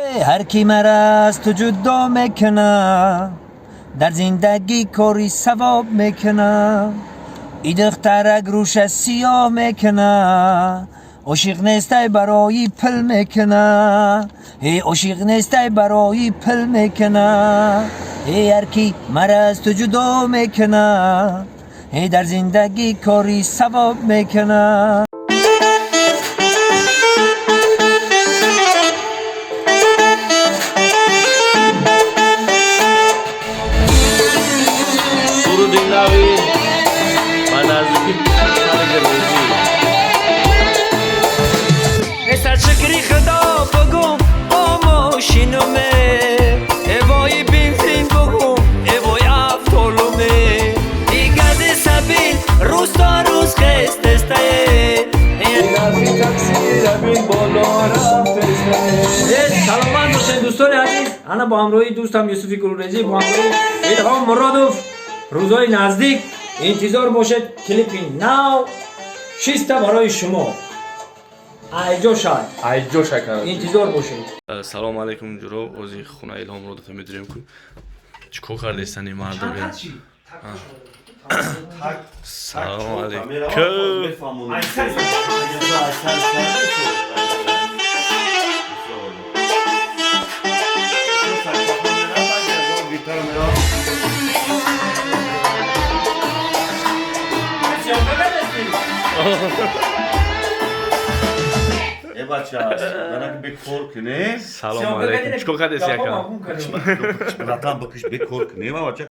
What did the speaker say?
Ҳар ки мара аз ту ҷудо мекуна, дар зиндагӣ кори савоб мекуна. И духтарак рӯша сиёҳ мекуна, ошиқ нестай, барои пул мекуна. Э, ошиқ нестай, барои пул мекуна. Э, ҳар ки мара аз ту ҷудо мекуна, э, дар зиндагӣ кори савоб мекуна. Суруди нави ба наздики саргирезӣ. Сад шукри худо бугум, бо мошинуме, эвои бензин бугум, эвои автолуме. И гази сабил рӯз то рӯз хестестае. Саломат бошед, дӯстони азиз. Ана бо ҳамроҳии дӯстам Юсуфи Гулрезӣ, бо ҳамроҳии Илҳом Муродов, рӯзҳои наздик интизор бошед клипи нав чиста барои шумо. Айҷо шай. Айҷо шакар. Интизор бошед. Салому алайкум, ҷуроб. Ози хона Илҳом Муродов медурем ку. Чӣ кор кардестани мардум? Салому алайкум. Э, бача, данак бекор кне. Салому алайкум. Чӣ кор кардеси, ака? Братан, бикиш, бекор кне, ма бача.